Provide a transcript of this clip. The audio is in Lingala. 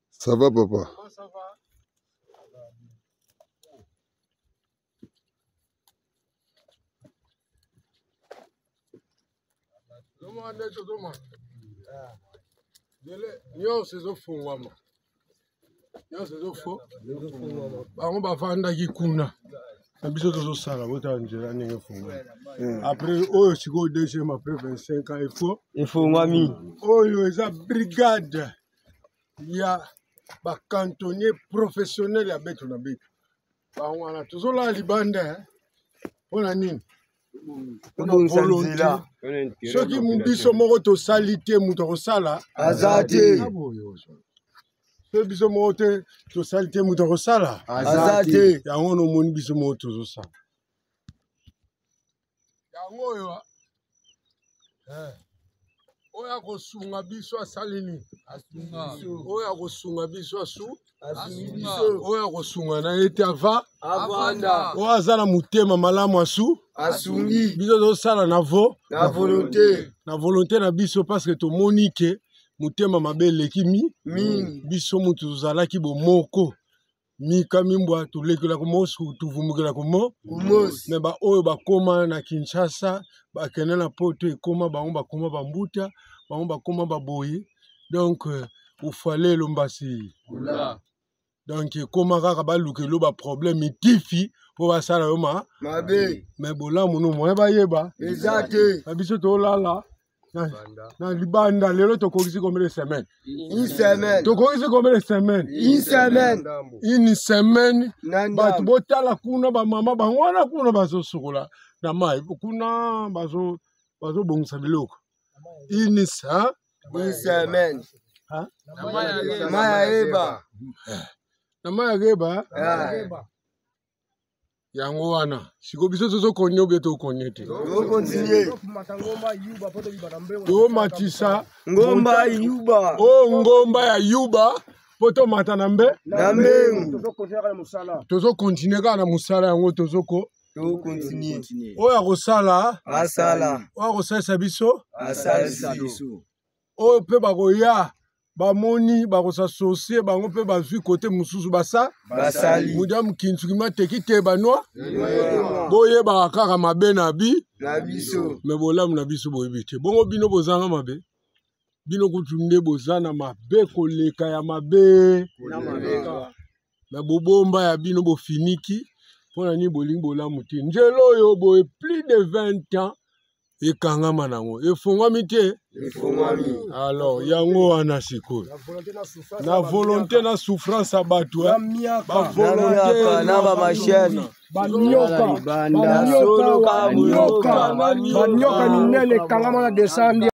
Ça va papa? Nyonso ezofungwama, nyonso ezofo bango bafandaki kuna na biso tozosala botala nzela ndenge efungwami. Après oyo sikoyo deuxième après 25 ans efo efungwami. Oyo eza brigade ya bacantonnier professionnel ya beto na beto. Bango wana tozolala libanda mpo na nini? Tobongisa nzela. Soki biso moko tosali te, moto akosala aza te. Soki biso moko te tosali te, moto akosala aza te. Yango nomoni biso moko tozosala yango oyo. Oyo akosunga biso asali nini? Oyo akosunga biso asu oyo akosunga na ye te ava avanda. Oyo aza na motema malamu asu asungi. Biso tozosala na vo na volonté, na volonté na biso, parce que tomoni ke motema mabe eleki mi mingi. Biso motu tozalaki bomoko mika mimbwa, tolekelaka mosu, tuvumukelaka mo kumosi. Me baoyo bakóma na Kinshasa, bakende na Poto, ekóma bango bakóma bambuta, bango bakóma baboyi. Donc ufalelo mbasi, donc ekóma kaka balukelo baproblème itifi mpo basala yo ma mabe. Me bolamu no moye bayeba eza te. Na biso tolala na libanda. Lelo tokokisi combien de semaine? Une semaine. Tokokisi combien de semaine? Une semaine. Une semaine. Na bato ndambo. Botala kuna, bamama bango wana kuna bazosukola na mai kuna, bazobongisa biloko. Une sa Une semaine. Ha? Mai ayeba. Na mai akeba. Ah. Yango wana siko biso tozokonye obie tokonye te. Tokontinue. Tomatisa ngomba yuba. O ngomba ya yuba mpo tomata na mbe na mbengu. Tozokontinue kaka na mosala yango tozoko. Tokontinue. Oyo akosala asala. Oyo akosalisa biso asalisa biso. Oyo mpe bakoya bamoni bakosasosie bango mpe bazwi kote mosusu basa basali. Mudia mokinsuki mateki te banwa boyebaka kaka mabe na bi na biso. Me bolamu na biso boyebi te. Bongo bino bozanga mabe, bino kutu nde boza na mabe koleka ya mabe na bobomba ya bino bofiniki. Mpo na nini bolingi bolamu te? Nzela oyo boye plus de 20 ans ekangama nango efungwami te. Efungwami. Alors yango wana sikoyo na volonté na souffrance ya bato, eh. Na miaka na bamashene. Banyoka. Solo ka banyoka, banyoka minene ekangama na desandi.